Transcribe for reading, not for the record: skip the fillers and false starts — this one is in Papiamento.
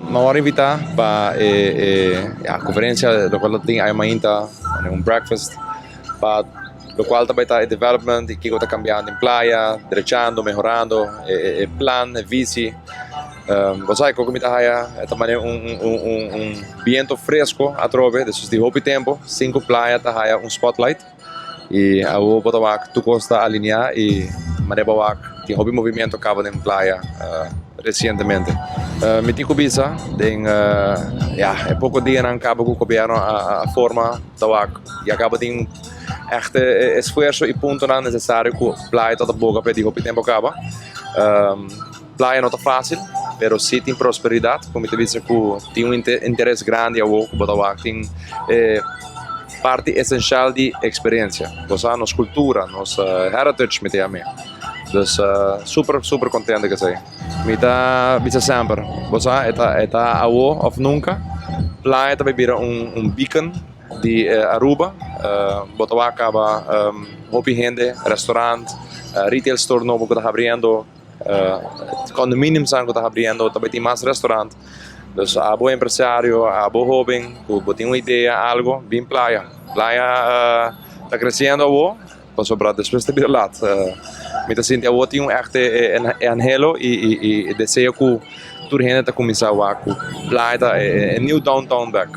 Mi a wòrdu invitá pa e e ya konferensia lokual lo tin awe mainta un breakfast pa lokual ta bai ta e development i kiko ta kambiando den playa, drechando, mehorando e plan, e visi. Bo sa kiko mi ta haya e ta manera un un un un biento fresco atrobe despues di hopi tempo sin ku playa ta haya un spotlight. I awor bo ta wak tur kos ta alineá i manera bo wak tin hopi movimiento kaba den playa resientemente. Mi tin ku bisa den ya e poko dianan kaba ku gobièrnu a forma ta wak ya kaba tin ègt e esfuerso i puntonan nesesario ku playa ta ta boga p'e di hopi tempu kaba. Playa no ta fásil pero si tin prosperidat ku mi ta bisa ku tin un interes grandi awor ku bo ta wak tin e parti esenshal di eksperensia. Bo sa nos kultura, nos heritage mi ta yam'é. Dus super super kontento ku esei. Mi ta bisa semper, bo sa e ta e ta awor òf nunka. Playa ta bai bira un beacon di Aruba. Bo ta wak kaba hopi hende, restaurant, retail store nobo ku ta habriendo. Condominiumsnan ku ta habriendo ta bai tin mas restaurant. Dus abo empresario, abo hoben ku bo tin un idea algo bin playa. Playa ta kresiendo awo pasobra despues ta bira lat. Mi ta sinti awo tin un ègt e anhelo i e deseo ku tur hende ta kuminsá wak ku playa ta e new downtown bèk.